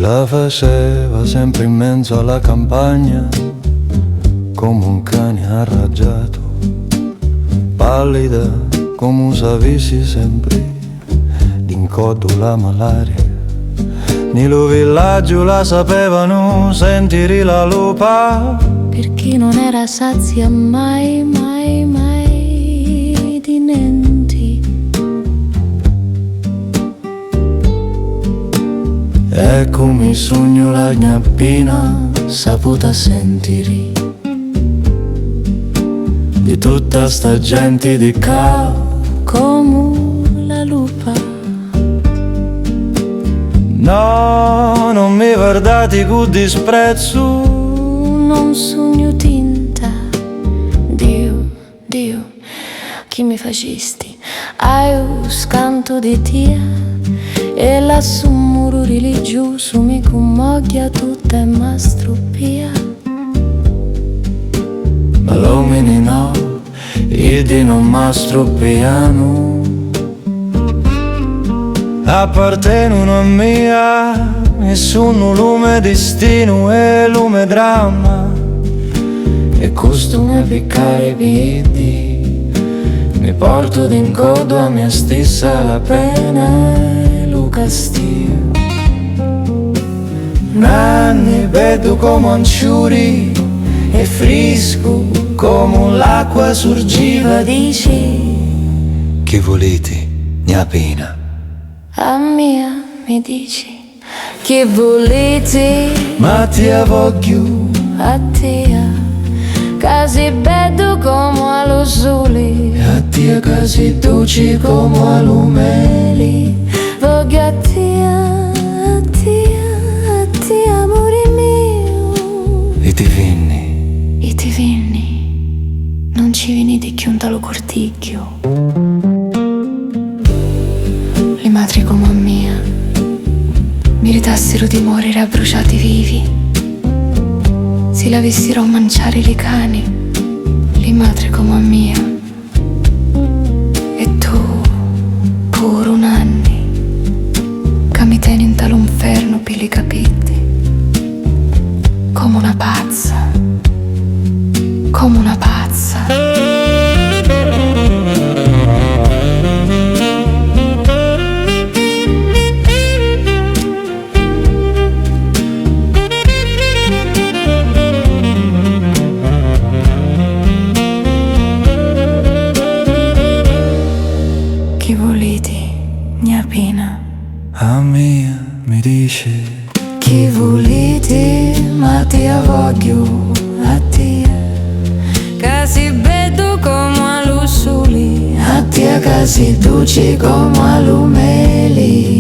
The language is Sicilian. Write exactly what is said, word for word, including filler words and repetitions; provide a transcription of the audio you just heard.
La faceva sempri in menzu a la campagna, comu un cani arraggiatu, pallida comu s'avissi sempri di 'ncoddu la malaria. Ni lu villaggiu la sapevanu sentiri la lupa. Pirchì non era sazia mai, mai, mai di nenti. Eccu mi sugnu la gnappina saputa sentiri di tutta sta genti di ccà. Comu la lupa. No, non mi vardati cu disprezzu. Non sugnu tinta. Diu, Diu, chi mi facisti? Haiu scantu di tia e lassu un muru riliggiusu mi cummogghia tutta e m'astruppia. Ma l'omini no, iddi non m'astruppianu. Appartenunu a mia, e sunnu lu me distinu e lu me dramma. E cu stu me piccari pi iddi, mi portu di 'ncoddu a mia stissa la pena e lu castìu. Nanni, beddu comu anciuri e friscu comu l'acqua surgiva, dici. Chi vuliti, gna pina? A mia mi dici. Chi vuliti? Ma tia vogghiu. A tia, ca si beddu comu a lu suli. E a tia ca si duci comu a lu meli. Vogghiu a tia, a tia, a tia, amuri miu. Iti vinni? Iti vinni? Non ci viniti cchiù nta lu curtigghiu. Li matri comu a mia miritassiru di moriri abbruciati vivi. Si l'avissiru a manciari li cani, li matri comu a mia. E tu, puru Nanni, ca mi teni nta lu nfernu pi li capiddi, comu na pazza, comu na pazza. Chi vuliti, gna pina? A mia mi dici. Chi vuliti, ma tia vogghiu a tia. Ca si beddu comu a lu suli. A tia ca si duci comu a lu meli.